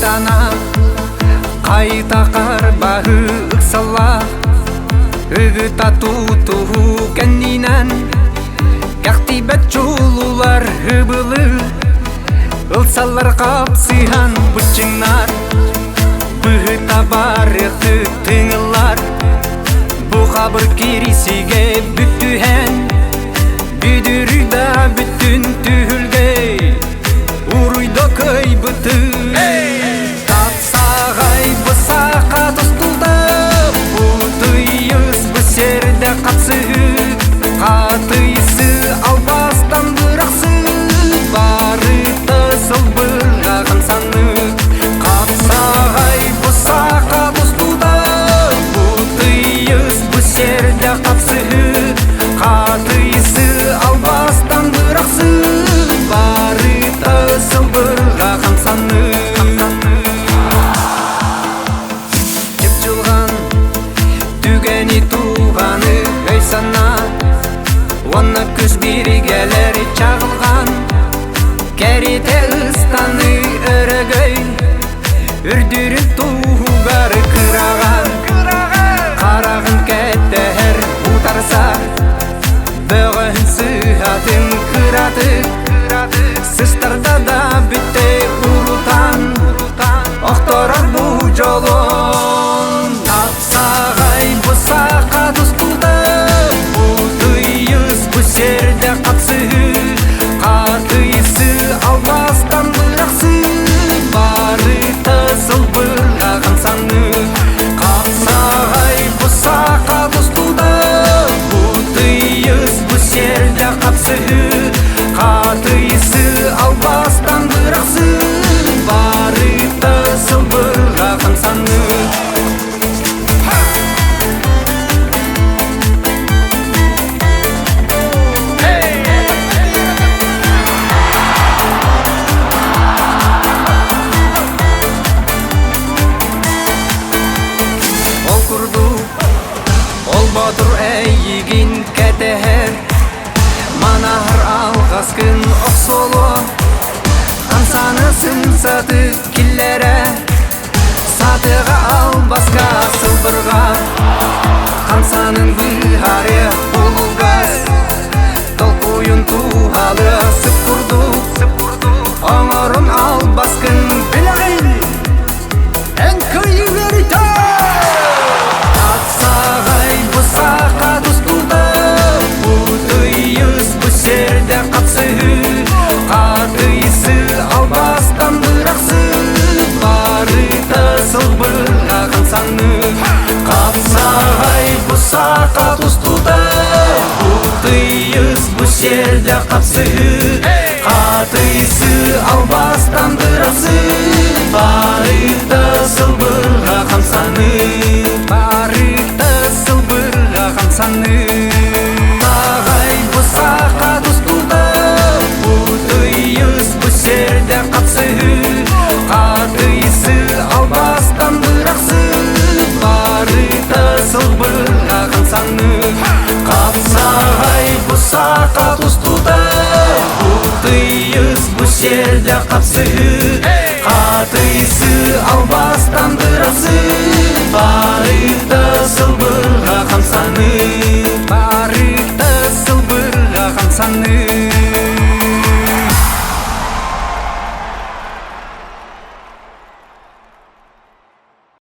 Өй-санаа хайта харбаһы ыксаллаах, ыгыта тутуһуу кэннинэн кэхтийбэт чулуулар ыбылы ылсаллар хапсыһан быччыҥнар быһыта барыахты тыҥыллар бу хабыр кирисигэ бүттүһэн бүдүрүй да бүттүн түһүлгэ уруйда кыайбыты Тапсағай бысақа тустуда Бутыйыс бу серде қапсыы Қатыйсы албастан бырақсы Барыта сылбырғаған саны Қапсағай бұсақа тустуда Бутыйыс бу серде қапсыы Қатыйсы албастан бырақсы Барыта сылбырғаған саны Чыпчылҕан түгэни туғаны өй-санаа Уонна күс биригэлэр чаҕылҕан Кэритэ ыстаны өрөгөй Үрдүрүн туһугар кыраҕан Хараҕын кэтэһэр утарсар Бөҕөһүн сыһатын кыратык Сыстарда да бүтте урутан Охторор бу дьолун Тапсаҕай бу саха тустуута Бутуйус бу сирде хапсыһыы Хатыйсы албастан бырахсы Барыта сылбырҕаҕын саныы Хапсаҕай бу саха тустуута Бутуйус бу сирде хапсыһыы Хатыйсы албастан бырахсы Барыта сылбырҕаҕын саныы Ол курдук ол боотур эйигин кэтэһэр Манаһар алҕаскын охсолуо Хамсаны сымсатык киллэрэ Сатыга албаска сылбырҕа Хамсанын быыһарыа булулгас Толкуйун туһалыа сып курдук Оҥорун албаскын билэҕин Эн кыайыы үөрүтэ Саҕай бу саха тустуута Бутуйус бу сирде хапсыһыы Хатыйсы албастан бырахсы Барыта сылбырҕаҕын саныы Хапсаҕай бу саха тустуута Бутуйус бу сирде хапсыһыы Хатыйсы албастан бырахсы Барыта сылбырҕаҕын саныы Барыта сылбырҕаҕын саныы Таҕай бу саха тустуута Бутуйус бу сирде хапсыһыы Хатыйсы албастан бырахсы Барыта сылбырҕаҕын саныы Хапсаҕай бу саха тустуута Бутуйус бу сирде хапсыһыы Хатыйсы албастан бырахсы Барыта сылбырҕа хамсаныы.